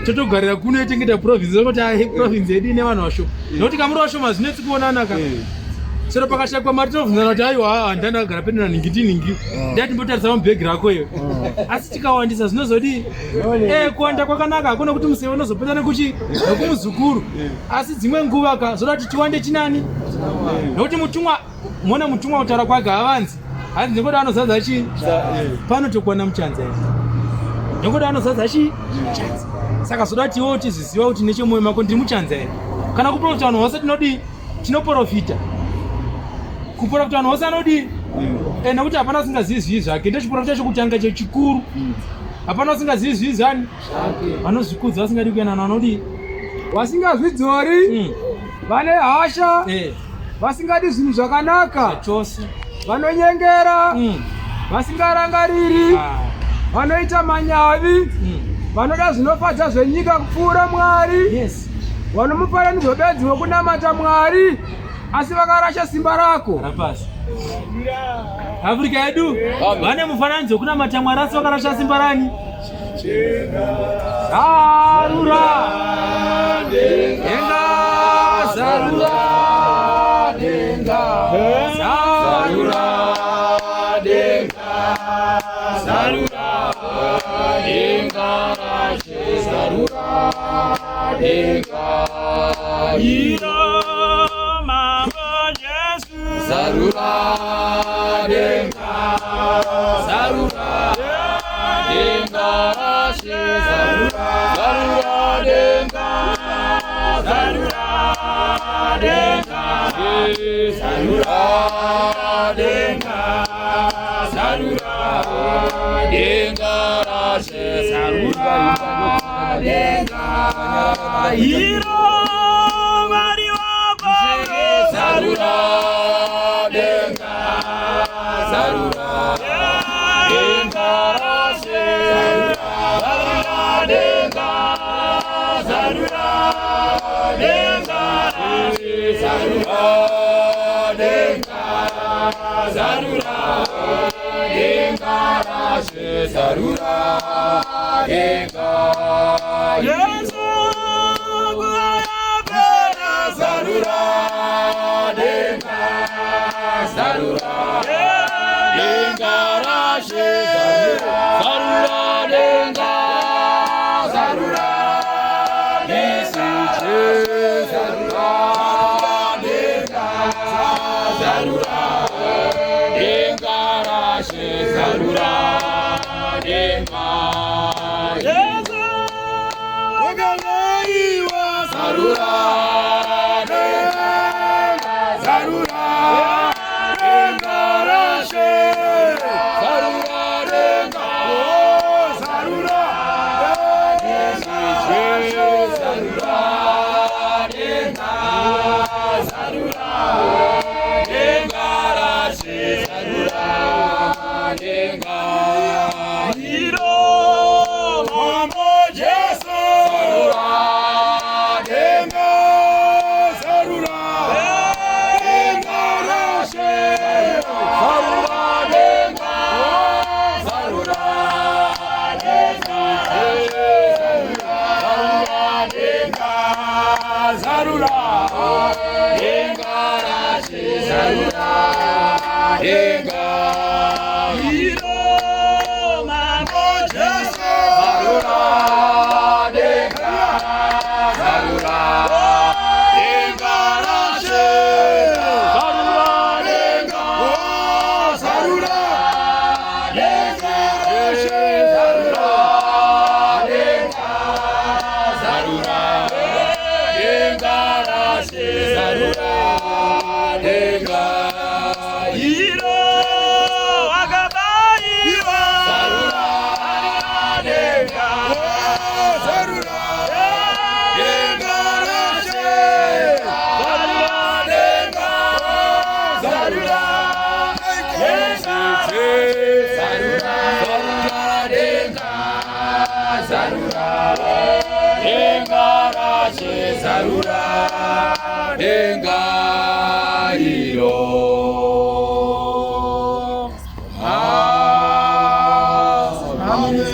Totogarira kuno yechengeta province yokuti ahe province yedu ine vanhu vashoma. Nokuti kamuri vashoma zvinetsi kuonana ka. Chero pakashakwa mari tinobvunzana kuti aiwa handani ndakagara pedo naningi ndiningi. Ndati ndimbotarisa mubhegi rako iyo. Asi tikawandisa zvinozodii? Eh kuwanda kwakanaka hakuna kuti museve unozopinda nekuchi nekumuzukuru. Asi dzimwe nguva ka zvoda kuti tiwande chinani? Nokuti mutumwa Mona mutumwa kutaura kwake havanzi hanzi nekuti anozadza chii panotokwana muchanza izvi nekuti anozadza chii chanza saka zvoda kuti iwewo tizviziva kuti nechemoyo mako ndiri muchanza here kana kuprofita vanhu vose tinodii tinoprofita kuprofita vanhu vose anodii eh, nekuti hapana asingazivi zvii zvake ndochiprofita chokutanga chechikuru hapana asingazivi zvii zvani vanozvikudza vasingadi kuyanana vanodii vasingazvidzori vane hasha Vasingadi zvinhu zvakanaka chose, vanonyengera, vasingarangariri, vanoita manyavi, vanoda zvinofadza zvenyika kupfuura Mwari, vanomufananidzo bedzi wokunamata Mwari, asi vakarasha simba rako. Rapasi. Afrika yedu vane mufananidzo wekunamata Mwari asi vakarasha simba rani? Zarura denga, zarura denga, zarura denga, zarura denga, zarura denga, Iro mambo Jesu. Zarura denga, zarura denga rashe, zarura, zarura denga, zarura denga, zarura denga, zarura denga rashe, zarura denga, Iro Mwari wa Paulo. Zarura denga, zarura denga rashe, zarura denga, zarura denga rashe, zarura denga, zarura denga rashe, zarura denga, Yesu kuyapera. Zarura denga, zarura denga rashe, zarura denga, zarura nesije, zarura denga, zarura denga rashe, zarura denga, Yesu wakabaiwa, zarura denga, zarura denga rashe, zarura denga, oh, zarura denga, zarura denga, zarura denga rashe, zarura denga, Iro Mambo Jesu, zarura denga, zarura denga rashe, zarura denga, zarura denga, zarura denga, zarura denga rashe, zarura denga, Iro Mambo Jesu. Zarura denga, zarura denga rashe, zarura denga, oh, zarura denga rashe, zarura denga, zarura denga rashe, zarura denga, Iro akabaiwa. Zarura denga, oh, zarura denga rashe, zarura denga, zarura denga, zarura, zarura denga, zarura denga rashe, zarura denga iro. Amen.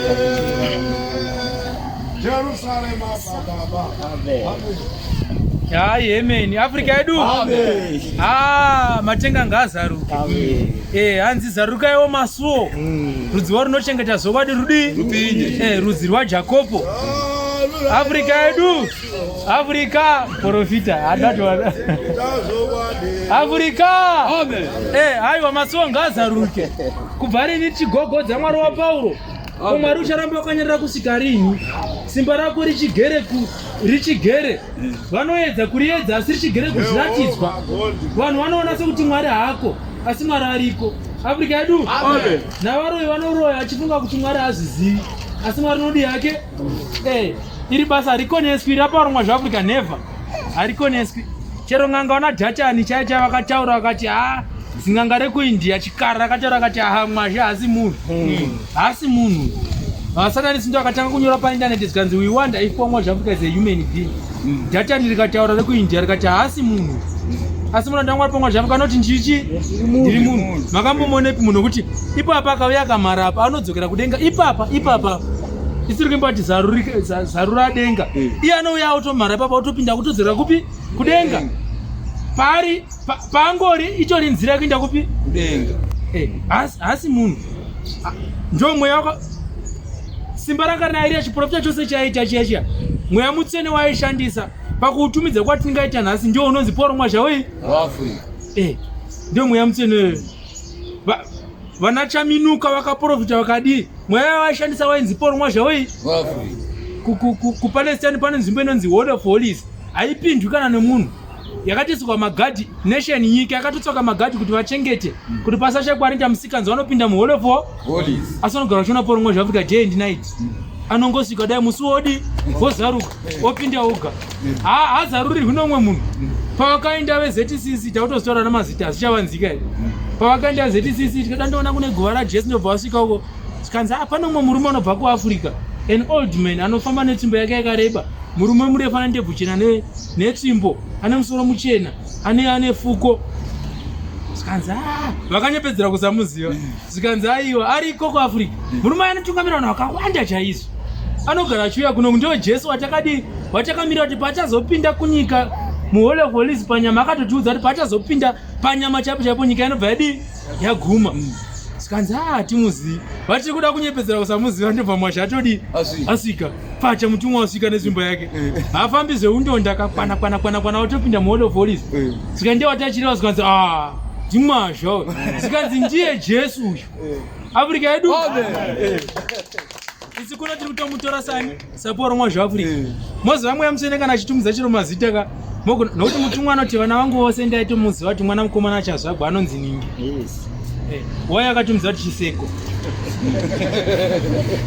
Jerusarema baba. Amen. Hayi, amen. Afrika yedu. Amen. Ah, matenga ngaazaruke. Amen. Eh, hanzi zarukaiwo masuo. Rudzi rwarunochengeta zvokwadi rudii? Rupinde. Eh, rudzi rwaJakobo. Afrika yedu. Afrika profita. Hadatwa. Afrika. Amen. Eh, haiwa masuo ngaazaruke. Kubva rini tichigogodza Mwari waPauro? Ko Mwari ucharamba wakanyarara kusvika rini? Simba rako richigere ku richigere. Vanoedza kuriedza asi richigere kuzviratidzwa. Vanhu vanoona sekuti Mwari haako, asi Mwari ariko. Afrika yedu. Amen. Navaroyi vanoroya achifunga kuti Mwari haazvizivi, asi Mwari unodi yake. Eh, iri basa harikoneswi raparumwa zvaAfrica never. Harikoneswi. Chero n'anga wana Dhatani chaiyo chaiyo vakataura vakati ha zin'anga rekuIndia chikara rakataura vakati ha Mwazha haasi munhu. Haasi munhu. Vasatanisi ndo akatanga kunyora paindaneti zvikanzi we wonder if Mwazha Africa is a human being. Dhatani rikataura rekuIndia rikati haasi munhu. Asi muranda waMwari paMwazha Africa anoti ndichi ndiri munhu. Makambomuonepi munhu wekuti ipapa akauya akamhara apa anodzokera kudenga ipapa ipapa isiri kuimba kuti zarura denga iye anouya automhara ipapa otopinda kutodzokera kupi kudenga paari paangori itori nzira yekuenda kupi Kudenga. Eh, haasi munhu. Ndo mweya waka simba ranga rina Eriya chiprofita chose chaiita chiya chiya mweya mutsvene waaishandisa pakuutumidza kwatingaita nhasi ndio unonzi Paul Mwazha wei WaAfrica. Eh, ndio mweya mutsvene vana Chaminuka vakaprofita vakadii mweya waishandisa wainzi Paul Mwazha wei WaAfrica. KuPalestine pane nzvimbo inonzi Holy of Holies haipindwi kana nemunhu yakatoiswa magadhi nation nyika yakatotsvaka magadhi kuti vachengete kuti pasashayikwa anoita musikanzi vanopinda muHoly of Holies. Asi vanogara vachiona Paul Mwazha Africa day and night anongosvika dai musi wodi wozaruka wopinda woga hazarurirwi nomwe munhu. Pavakaenda veZCC takutozotaura namazita hazvichavanzika here pavakaenda veZCC tikada ndoona kune guva raJesu ndobva vasvika uko zvikanzi ah pane umwe murume anobva kuAfrica an old man anofamba netsvimbo yake yakareba murume murefu ane ndebvu chena netsvimbo ane musoro muchena ane fuko zvikanzi ah vakanyepedzera kusamuziva zvikanzi aiwa ariko kuAfrica murume anotungamira vanhu vakawanda chaizvo anogara achiuya kuno ndiwo Jesu watakadii watakamira kuti paachazopinda kunyika muHoly of Holies panyama akatotiudza kuti paachazopinda panyama chaipo chaipo nyika inobva yadii yaguma zvikanzi a timuzivi vachiri kuda kunyepedzera kusamuziva ndobva Mwazha atodii Asvika. Asvika pacha mutumwa wasvika netsvimbo yake haafambi zveundonda akakwana kwana kwana kwana watopinda muHoly of Holies zvikanzi ndiye watachireva zvikanzi a ndiMwazha uyu zvikanzi ndiye Jesu uyu Afrika yedu. Isi kuno tiri kutomutora sani saPaul Mwazha Afrika moziva mweya mutsvene kana achitumidza chero mazita ka nokuti mutumwa anoti vana vangu vose ndaitomuziva kuti mwana mukomana achazvagwa anonzi ningi. Yes. Eh, wai akatumidza kuti Chiseko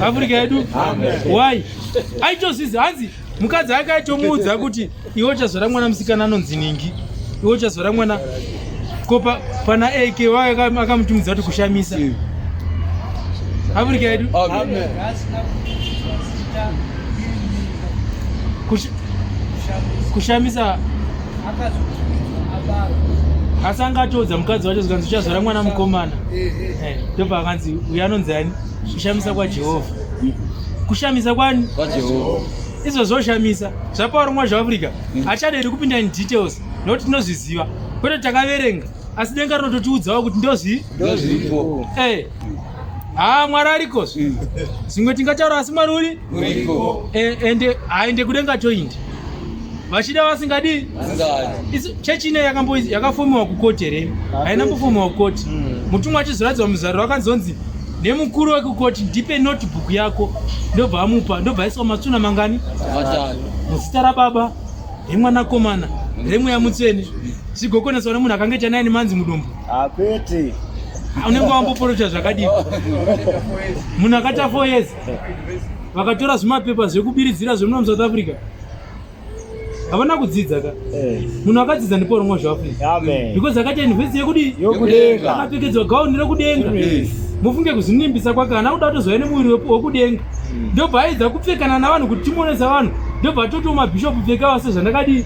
Afrika yedu wai aitozviziva hanzi mukadzi ake aitomuudza kuti iwe uchazvara mwana musikana anonzi ningi iwe uchazvara mwana ko pana ak wai akamutumidza kuti Kushamisa Afrika yedu. Amen. Kushamisa asi angatoudza mukadzi wacho zikanzi uchazvara mwana mukomana. Eh, ndobva akanzi uyu anonzi ani Kushamisa kwaJehovha kushamisa kwani KwaJehova. Izvo zvoshamisa zvaPauro Mwazha Africa hachaderi kupinda in details nokuti tinozviziva kwete takaverenga asi denga rinototiudzawo kuti ndozvi Ndozviripo. Eh. Ha Mwari arikozve zvimwe tingataura asi Mwari uri Uriko. Eh, ende haende kudenga toindi vachida vasingadi Asingadi. Isu chechi ine yakafomiwa kukoti here haina mbofomiwa kukoti mutumwa achizoradzwa muzaruro akanzonzi nemukuru wekukoti ndipe notebook yako ndobva amupa ndobva aiswa matsuna mangani Matatu. Muzita rababa remwanakomana remweya mutsvene zvigokoneswa nemunhu akange ita 9 months mudumbu Akwete. Unenge wamboporota zvakadii munhu akaita 4 years vakatora zvimapepa zvekubiridzira zvemuno muSouth Africa havana kudzidza ka munhu akadzidza ndiPaul Mwazha Africa Amen. Because akaita university yekudii Yokudenga. Akapfekedzwa gauni rekudenga mufunge kuzvinimbisa kwake haana kuda kutozova nemuviri wekudenga ndobva aedza kupfekana navanhu kuti timuonesa vanhu ndobva atoti mabhishopu pfekawa sezvandakadii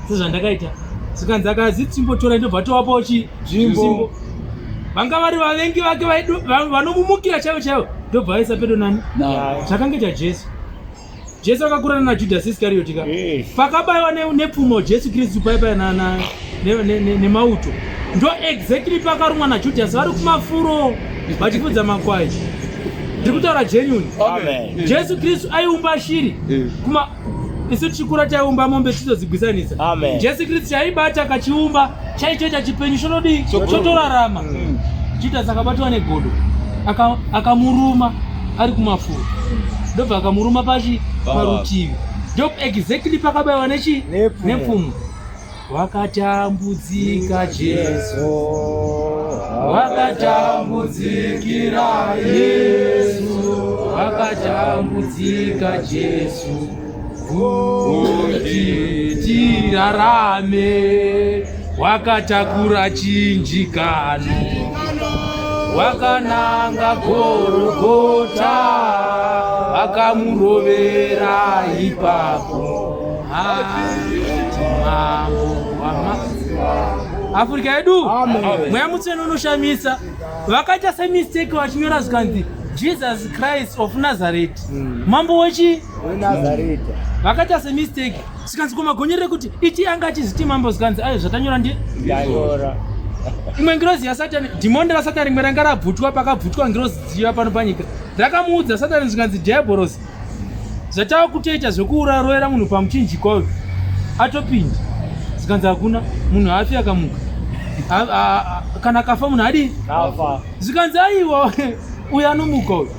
sezvandakaita zvikanzi akazi tsvimbo tora ndobva atovapawo chi Nzvimbo. Vanga vari vavengi vake vanomumukira chaivo chaivo ndobva aisa pedo nani Na. Zvakange chaJesu. Jesu akakurana naJudhasi Iskarioti ka. Pakabayiwa nepfumo Jesu Kristu paipa nemauto. Ndo exactly pakarumwa naJudhasi vari kumafuro vachifudza makwai. Ndiri kutaura genuine. Amen. Jesu Kristu aiumba shiri kuma isu tichikura taiumba mombe tichizodzigwisanisa. Amen. Jesu Kristu chaibata akachiumba chaichoita chipenyu chotodii chotorarama. Judhasi akabatwa negodo akamuruma ari kumafuro ndobva akamuruma pachi parutivi ndo exactly pakabaiwa nechi Nepfumo. nepfumo. Wakatambudzika Jesu, wakatambudzikira Yesu, wakatambudzika Jesu kuti tirarame, wakatakura chinjikano, wakananga Gorogota, vakamurovera ipapo. Mambo wama Afrika yedu. Mweya Mutsvene unoshamisa. Vakaita semistake vachinyora zvikanzi Jesus Christ of Nazareth, mambo wechi weNazareta. Vakaita semistake zvikanzi kumagonyero ekuti iti anga achiziti mambo, zvikanzi ayo zvatanyora ndi Ndanyora. Imwe ngirozi yaSatani, dhimoni raSatani rimwe ranga rabvutwa pakabvutwa ngirozi dziya pano panyika, rakamuudza Satani zvikanzi, "Diabolosi, zvatava kutoita zvekuuraroera munhu pamuchinjikwa uyu atopinda." Zvikanzi hakuna munhu haafi akamuka. Kana akafa munhu adii? Kafa. Zvikanzi aiwa, uyu anomuka, uyu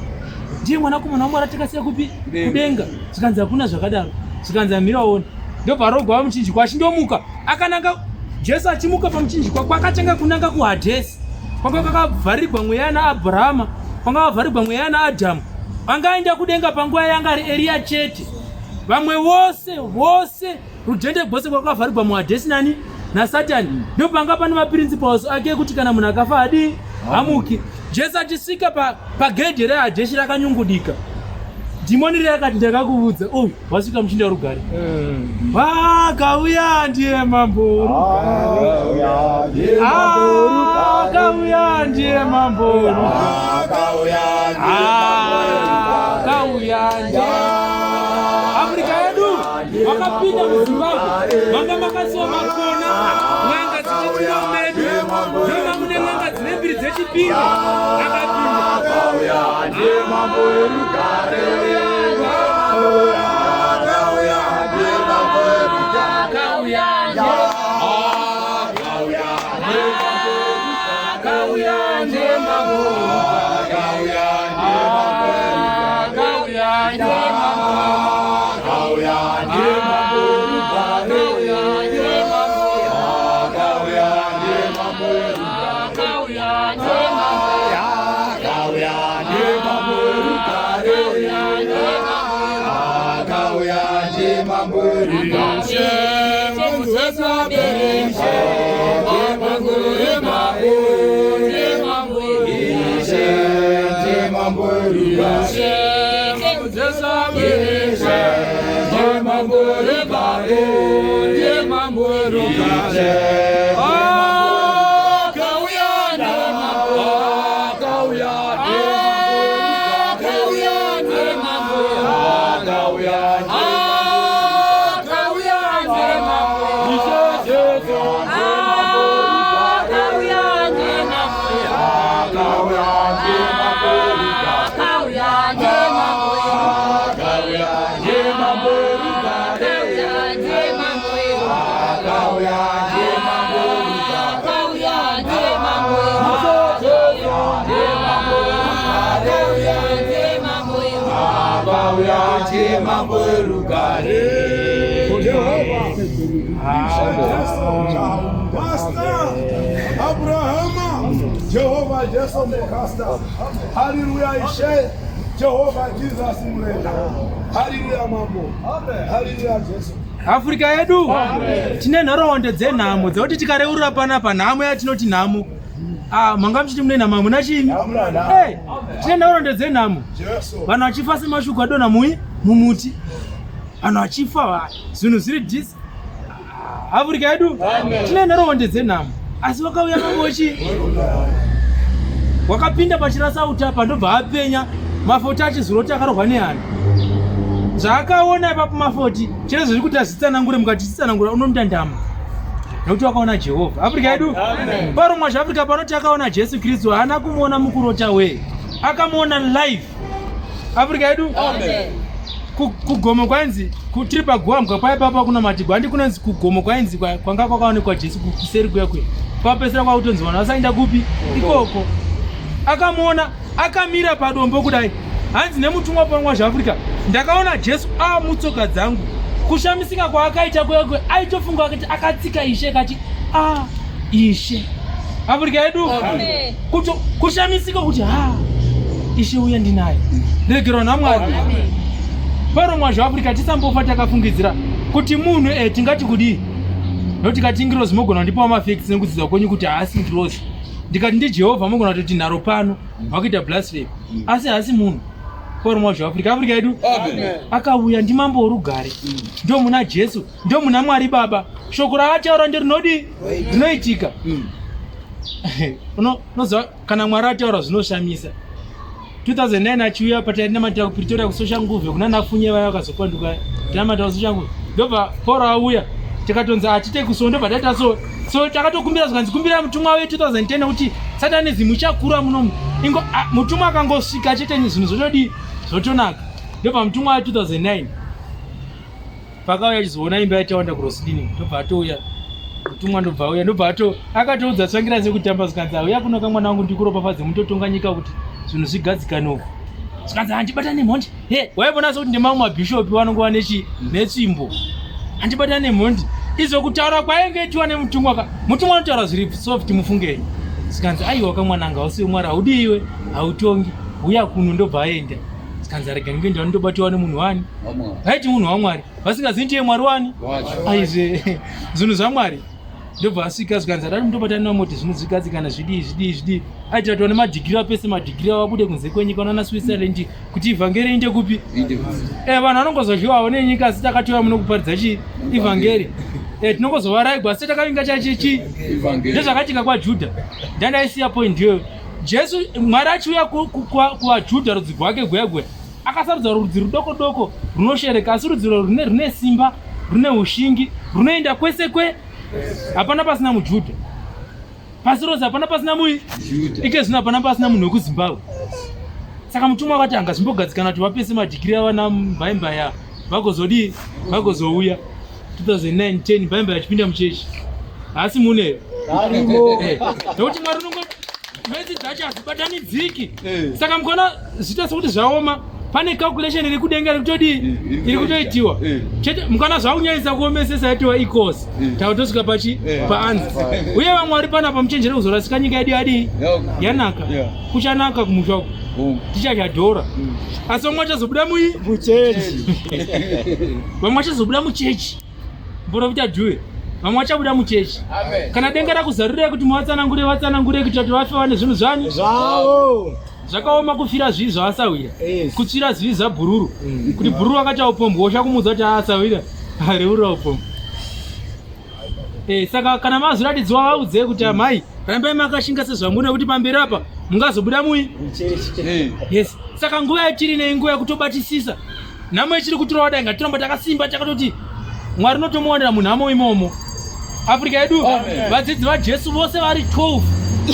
ndiye mwanakomana waMwari atakasiya kupi? Kudenga. Zvikanzi hakuna zvakadaro. Zvikanzi amira waona. Ndobva rogwa pamuchinjikwa achindomuka akananga. Jesu achimuka pamuchinjikwa kwakatanga kunanga kuHadhesi, kwanga kwakavharirwa mweya naAbhurahama, kwanga kwavharirwa mweya naAdhamu. Angaenda kudenga panguva yanga ari Eriya chete. Vamwe vose vose rudhende gwose kwakavharirwa muHadhesi nani? NaSatani. Ndopanga pane maprinciples ake ekuti kana munhu akafa hadii? Hamuki. Jesu achisvika pagedhe reHadheshi rakanyungudika. Dhimoni rirakati, "Ndakakuudza, uyu wasvika muchinda rugare." Vakauya ndiye mambo, akauya ndiye mambo, akauya ndiye. Afrika yedu, wakapinda muZimbabwe manga makasiwa makona, n'anga dzichitinga medu. Ndoma mune n'anga dzine mbiri dzechipinda. Akapinda. Ndiye mambo werugare. Akauya ndiye mambo werugare. Akauya. Akauya ndiye mambo. Akauya ndiye mambo. Akauya ndiye mambo. Akauya ndiye mambo. Akauya ndiye mambo werugare. Akauya ndiye mambo werugare. Akauya ndiye mambo. Akauya ndiye mambo werugare. Akauya ndiye mambo werugare. Ndiye mambo werugare. Ishe ndiye mambo werugare. Ndiye mambo werugare. Ndiye mambo werugare. Akauya ndiye mambo. Akauya ndiye mambo. Akauya ndiye mambo. Akauya ndiye Akauya ndiye mambo. Ishe Jesu ndiye mambo werugare. Akauya ndiye mambo. Akauya ndiye mambo werugare. Akauya ndiye mambo. Akauya ndiye mambo werugare. Akauya ndiye mambo. Akauya ndiye mambo werugare. Akauya ndiye mambo. Ishe Jesu ndiye mambo werugare. Ndiye mambo. Akauya ndiye mambo werugare. Master Abrahama, Jehovah Jesu Mukasta. Hallelujah Ishe, Jehovah Jesus Murenda. Hallelujah Mambo. Hallelujah Jesu. Afrika yedu, tine nhoroondo dzenhamo dzekuti tikareurura panapa nhamo yatinoti nhamo. Ah, manga muchiti mune nhamo, hamuna chini. Hey, tine nhoroondo dzenhamo. Jesu. Vanhu vachifa semashuku adonha mui mumuti, vanhu vachifa zvinhu zviri dhisi. Afrika yedu, tine nhoroondo dzenhamo, asi vakauya mambochi wakapinda pachirasa utapa, ndobva apenya mafota achizuroti akarohwa nehana. Zvaakaona ipapo mafoti chero zviri kuti azvitsanangure, mukati chitsanangura unomutandama nekuti wakaona Jehovha. Afrika yedu paromwa zvaAfrica panoti akaona Jesu Kristu, haana kumuona mukurota wee, akamuona live. Afrika yedu kugomo kwainzi tiri paguambwa kwai papa kunamatigwa handi kunonzi kugomo kwainzi kwanga kwakaonekwa Jesu kuseri kuya kuya kwapesera kwakutonzi vanhu vasaenda kupi ikoko. Akamuona akamira padombo kudai, hanzi nemutumwa pamwa zvaAfrica, ndakaona Jesu amutsoka dzangu. Kushamisika kwaakaita kuya kuya, aitofunga kuti akatsika Ishe, kati a Ishe. Afrika yedu kuti kushamisika kuti ha Ishe uya ndinaye, regerwa naMwari. Paromwa zvaAfrica tisambofa takafungidzira kuti munhu e tingati kudii, nokuti kati ngirozi mogona kundipawo mafacts nekudzidza kwenyu kuti haasi ngirozi, ndikati ndiJehovha mogona kutoti nharo pano wakuita blasphemy, asi haasi munhu. Paromwa zvaAfrica, Afrika yedu akauya ndimambo worugare, ndo muna Jesu, ndo muna Mwari Baba. Shoko raataura nderinodii rinoitika. Unoziva kana Mwari ataura zvinoshamisa. 2009 achiuya patainamatira kuPretoria kuSoshanguve kuna nafunye vaya vakazopanduka, tinamatira kuSoshanguve, ndobva Paul auya, tikatonzi atite kuso, ndobva taita so so, takatokumbira zvikanzi kumbira mutumwa we 2010 nekuti satanism ichakura munomu. Ingo mutumwa akangosvika chete zvinhu zvotodii zvotonaka. Ndobva mutumwa wa 2009 pakauya achizoona imba yatawanda kuRosidini, ndobva atouya mutumwa, ndobva auya, ndobva ato akatoudza tsvangira sekutamba, zvikanzi auya kuno kamwana wangu, ndikuropafadze mutotonga nyika kuti zvinhu zvigadzikane uku. Zvikanzi handibata nemhondi he, waivona sekuti ndemamwe mabhishopi vanongova nechi netsvimbo, handibata nemhondi izvo. Kutaura kwainge itiwa nemutumwa ka, mutumwa anotaura zviri soft, mufungei. Zvikanzi aiwa kamwananga, hausiwe Mwari, haudiiwe, hautongi, uya kuno. Ndobva aenda, zvikanzi arega ndingoenda ndobatiwa nemunhu wani vaiti munhu waMwari, vasingazivi ndiye Mwari wani aizve zvinhu zvaMwari. Ndobva asvika, zvikanzi adati mutobatana namoti zvinhu zvigadzikana, zvidii zvidii zvidii. Aitira tiwane madhigiri, apese madhigiri avo abude kunze kwenyika nana Switzerland kuti ivhangeri inde kupi. Vanhu vanongozozviwawo nenyika, asi takatouya muno kuparidza chii? Ivhangeri. Tinongozovaraigwa, asi takavinga chachichi ndezvakaitika kwaJudha. Ndandaisiya point iyoyo. Jesu Mwari achiuya kuvaJudha, rudzi rwake gweya gweya, akasarudza rudzi rudoko doko runoshereka, asi rudzi rwo rune simba, rune ushingi, runoenda kwese kwe hapana pasina muJudha pasi rose, hapana pasina mui ike zvino hapana pasina munhu wekuZimbabwe. Saka mutumwa akati anga zvimbogadzikana kuti vapese madhigiri avana mbaimbaya vagozodii, vagozouya 2009 10 mbaimbaya achipinda muchechi, haasi muneyo nekuti Mwari unongo medzi dzacho hadzibatanidziki. Saka mukaona zviita sekuti zvaoma, pane calculation iri kudenga iri kutodii, iri kutoitiwa chete. Mukaona zvakunyanyisa kuomesesa, yatiwa ikosi takutosvika pachi paanzi uye vamwe vari panapa muchenjere kuzorasika nyika yedu yadii yanaka. Kuchanaka kumusha uku, tichadya dhora, asi vamwe vachazobuda mui muchechi. Vamwe vachazobuda muchechi, muprofita Dhuwe, vamwe vachabuda muchechi kana denga rakuzarurira kuti muvatsanangure, vatsanangure kuitira kuti vafe vane zvinhu zvani zvavo. Zvakaoma kufira zvivi zvavasahwira, kutsvira zvivi zvabhururu, kuti bhururu akati aupombwa, ushakumudza kuti aasahwira reurura upombwa. Saka kana mazviratidzwa, vaudzei kuti amai rambai makashinga sezvamuri, nekuti pamberi apa mungazobuda mui. Yes, saka nguva yatiri nei, nguva yekutobatisisa nhamo ichiri kutirova dai, ngatiramba takasimba takatoti Mwari unotomuwanira munhamo imomo. Afrika yedu, vadzidzi vaJesu vose vari 12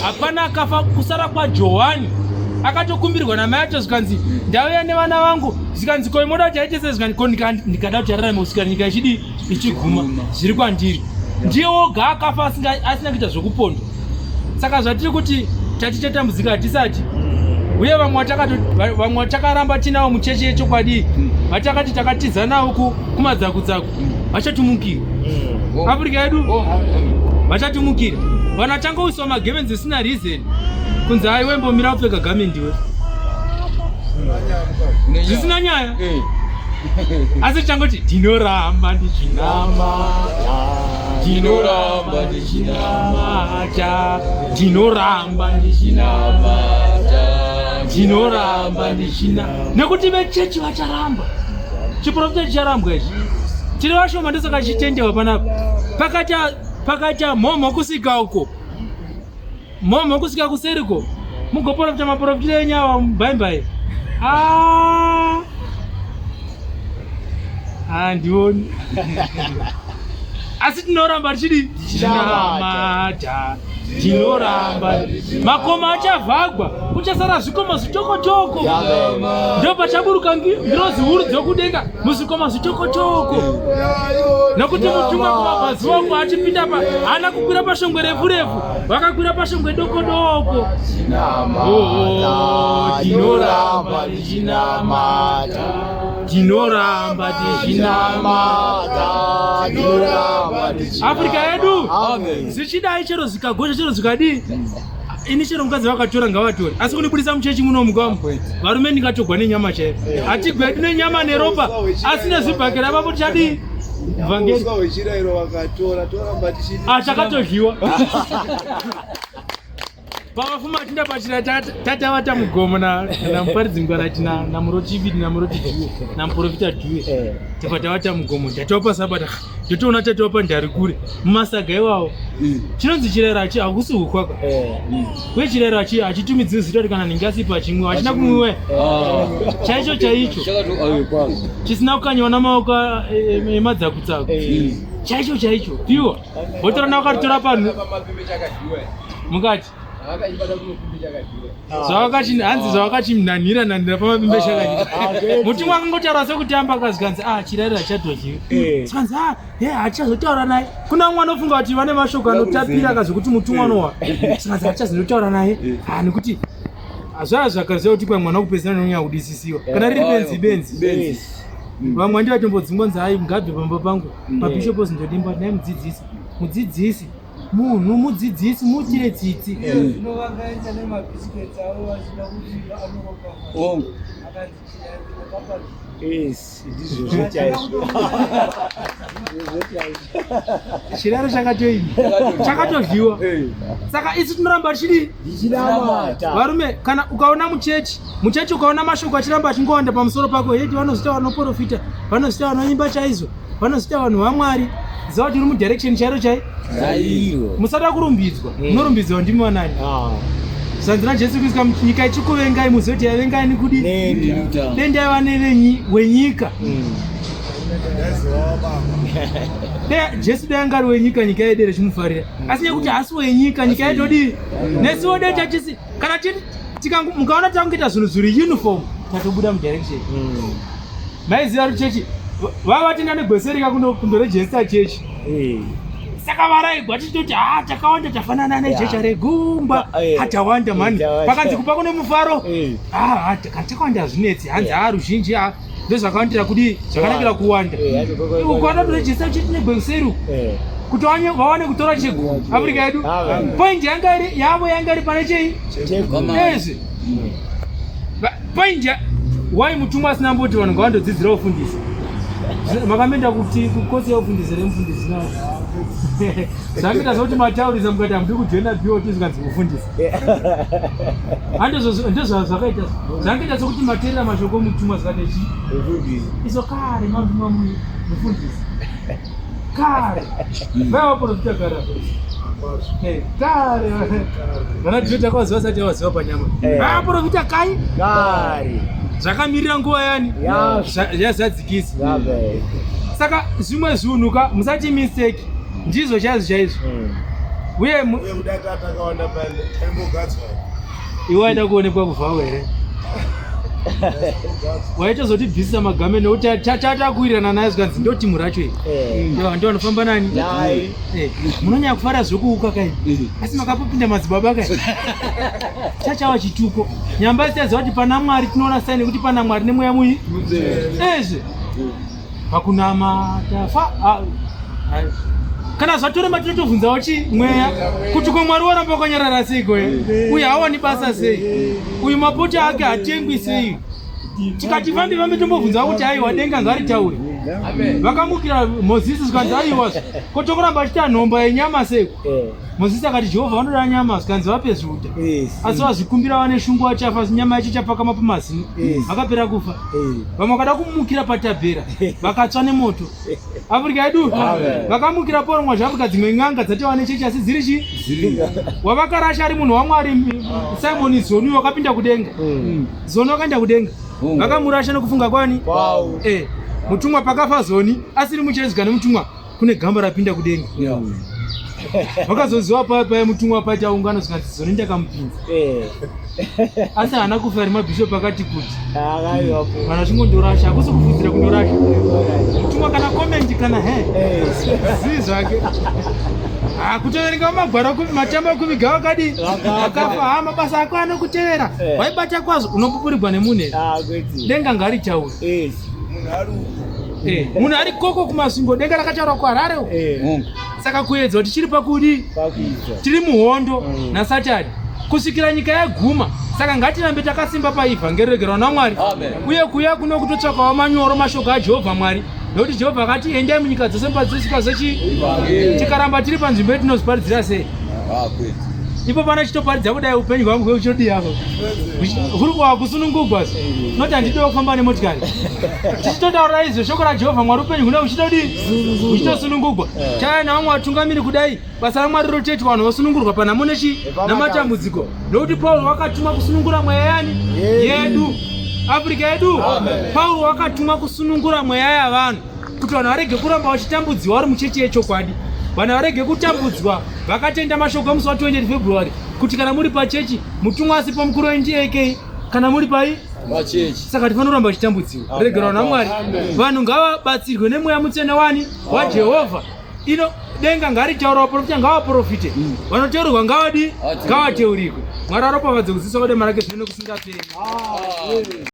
hapana akafa kusara kwaJohani. Akatokumbirwa namai acho, zvikanzi ndauya nevana vangu, zvikanzi ko imoda kuti aite sei? Zvikanzi ko ndikada kuti ararame kusvika nyika ichidii ichiguma, zviri kwandiri. Ndiye woga akafa asina kuita zvekupondwa. Saka zvatiri kuti tati tatambudzika hatisati, uye vamwe vatakaramba tinavo muchechi yechokwadi, vatakati takatiza navo kumadzakudzaku, vachatumukira. Afrika yedu vachatumukira. Vanhu vachangowiswa magemenzi zvisina reason, kunzi aiwe mbomira kupfeka garment iwe, zvisina nyaya, asi tichangoti ndinoramba ndichinama, ndinoramba ndichinamata, ndinoramba ndichinamata, ndinoramba ndichina, nekuti vechechi vacharamba. Chiprofita chicharambwa ichi. Tiri vashoma, ndosaka chichitendewa panapa. Pakaita mhomho kusvika uko, mhomho kusvika kuseriko, mugoprofita maprofita enyu awa mubhaibhai. Ah. Handioni. Asi tinoramba tichidi tichinamata. Tinoramba. Makoma achavhagwa, kuchasara zvikoma zvitokotoko. Ndo pachaburuka ngirozi huru dzokudenga muzvikoma zvitokotoko. Nokuti mutumwa kumabvazuva uko achipinda pa haana kukwira pashongwe refu refu, vakakwira pashongwe doko doko. Oh, tinoramba tichinamata. Tinoramba tichinamata. Tinoramba tichinamata. Afrika yedu Amen. zvichidai chero zvikagosha chero zvikadii ini chero mukadzi vakatora ngavatore asi kunibudisa muchechi muno mukamu varume ndingatogwa nenyama chaiyo hatigwedu nenyama neropa asi nezvibhakera ipapo tichadii vhangeri Uswa hwechirayiro vakatora toramba tichiti Ah, chakatodyiwa pavafuma tinda pachira tatavata mugomo namuparidzi ngwarati namurochiviri namuroti dhuwe namuprofita dhuwe tibva tavata mugomo tatova pasabata ndotoona tatova pandari kure mumasaga iwawo chinonzi chirayiro hachi hakusi hukwaka uye chirayiro hachi hachitumidziwi zita kuti kana nhingi asipo hachimwiwa hachina kumwiwa chaicho chaicho chisina kukanyiwa namaoko emadzakutsaku chaicho chaicho piwa votora navakatitora panhu mukati zvavakachi hanzi zvavakachinhanhira nhanhira pamapimbe chakadyi mutumwa akangotaura sekutamba akazikanzi ah chirayiro hachadodyiwi zikanzi ah he hatichazotaura naye kuna mumwe anofunga kuti vane mashoko anotapira akazvekuti mutumwa nowa zikanzi hatichazotaura naye ah nekuti zvaya zvakaziva kuti kwa mwana kupedzisira nonyanya kudisisiwa kana riri benzi benzi vamwe handi vatombodzingwa nzi ai ngabve pamba pangu mabhishopu ozindodimba naye mudzidzisi mudzidzisi munhu mudzidzisi muitire tsitsi Zvino vakaenda nemabhisiketsi avo vachida kuti anoropafadzwa. Akanzi chirayiro ropafadzwa. Yes, ndizvozvo chaizvo. Ndizvozvo chaizvo. Chiraro chakatoini chakatodyiwa. Saka isu tinoramba tichidii? Ndichinamata. Varume, kana ukaona muchechi, muchechi ukaona mashoko achiramba achingowanda pamusoro pako, heti vanozvita vanoprofita, vanozvita vanoimba chaizvo, vanozvita vanhu vaMwari, ziva kuti uri mudirection chairo chai. Chairo. Musada kurumbidzwa, munorumbidzwa ndimi vanani. Ah, Zvanzi naJesu Kristu, kana nyika ichikuvengai muzive kuti yavengai nekudii? Neni. Dendai vane venyi wenyika. Dai Jesu dai anga ari wenyika nyika yedu ichimufarira. Asi nekuti haasi wenyika nyika yedu todii? Nesuwo dai tachisi kana tiri tikangu mukaona takungoita zvinhu zviri uniform tatobuda mudirection. Maiziva kuti chechi vava vatenda negweserika kundoregister chechi. Saka varaigwa tichitoti ha takawanda tafanana nejecha regumba hatawanda mhani. Pakanzi kupa kune mufaro. Ah, kana takawanda hazvinetsi hanzi ha ruzhinji ha ndozvakawandira kudii zvakanakira kuwanda. Ukaona toregister chechi negweseri uku kuti vawane kutora chegumi Africa yedu point yanga iri yavo yanga iri pane chei ezvi point why mutumwa asina mboti vanhu ngavandodzidzira ufundisi makamenda kuti kukosi yeufundisi remufundisi na zvangoita zvekuti mataurisa mukati hamudi kujoina bot zvikanzi mufundisi handizvazvakaita zvangoita sekuti mateerera mashoko omutumwa zvikati chi iso kare mamutumwa mufundisi kare vaiva vaprofita kare kare vana tino takawaziva sati vawaziva panyama vaprofita kai Kare. zvakamirira nguva yani yazadzikisa saka zvimwe zvinhu ka musati mistake ndizvo chaizvo chaizvo uye Uye kudai takawanda paimbogadzwa. Iwe waida kuonekwa kuvhawo here? Waitozotibvisisa magame nekuti tatakuwirirana naye zvikanzi ndo timu racho iri. Ndo vanofamba nani? Munonyanya kufara zvekuuka kai. Asi makapopinda madzibaba kai. Chachawa chituko. Nyamba isitaziva kuti pana Mwari tinoona sai nekuti pana Mwari nemweya muyi. Ezve. Pakunamata fa kana zvatorema tinotobvunzawo chi mweya kuti ko Mwari waramba wakanyarara seiko uyu hawani basa sei uyu mapoto ake hatengwi sei tikati fambi fambi tombobvunzawo kuti aiwa denga ngaritaure vakamukira Mozisi zvikanzi aiwa ko tokuramba achiita nhomba yenyama seiko Mozisi akati Jehovha vanoda nyama zvikanzi vape zviuta asi vazvikumbira vane shungu vachafa nyama yacho ichapakama pamazino vakapera kufa vamwe vakada kumukira patabhera vakatsva nemoto Afrika yedu vakamukira Paul Mwazha dzimwe n'anga dzatova nechechi asi dziri chi wavakarasha ari munhu waMwari Simon Zoni wakapinda kudenga Zoni wakaenda kudenga vakamurasha nekufunga kwani Mutumwa pakafa zoni asiri muchezika nemutumwa kune gamba rapinda kudenga. Vakazoziva paya paya mutumwa paita ungano zvikanzi zoni ndakamupinza. Asi haana kufa ari mabhishopu akati kuti. Akaiwapo. Vanhu vachingondorasha hakusi kufudzira kundorasha. Mutumwa kana comment kana he. Zii zvake. Ah, kutoverenga magwaro matamba ekuviga wakadii? Wakafa. Ha, mabasa ako anokutevera. Waibata kwazvo unopupurirwa nemunhu here? Ah, kwete. Denga ngaritaure. Yes. Munhu ari uko. Munhu ari koko kuMasvingo, denga rakataura kuHarare uko. Saka kuedzwa tichiri pakudii? Pakuita. Tiri muhondo naSatani kusvikira nyika yaguma. Saka ngatirambe takasimba paivhangeri regerwa naMwari. Amen. Uye kuuya kuno kutotsvakawo manyoro mashoko aJehovha Mwari, nekuti Jehovha akati endai munyika dzose mupadzisika zvechi. Tikaramba tiri panzvimbo yetinozviparidzira sei? Ah, kwete. Ipo pano chitoparidza kudai upenyu hwangu hweuchidii apo huri kwakusunungugwa noti handidiwa kufamba nemotikari. Tichitotaura izvo shoko raJehovha Mwari, upenyu hune huchitodii? Huchitosunungugwa. Chaya navamwe vatungamiri kudai basa raMwari rotoitwa, vanhu vosunungurwa panhamo nechi namatambudziko, nokuti Pauro wakatumwa kusunungura mweya yani yedu, Afrika yedu. Pauro wakatumwa kusunungura mweya yavanhu kuti vanhu varege kuramba vachitambudziwa vari muchechi yechokwadi, vanhu varege kutambudzwa vakatenda mashoko emusi wa20 February kuti kana muri pachechi mutumwa asipo mukuru weNDAK kana muri pai Pachechi. Saka tifanira kuramba vachitambudziwa regerwa naMwari. Vanhu ngavabatsirwe nemweya mutsvene wani waJehovha. Ino denga ngaritaura, vaprofita ngavaprofite, vanoteurirwa ngavadi ngavateurirwe. Mwari aropafadze kudzidziswa kwedema rake zvino nekusingaperi.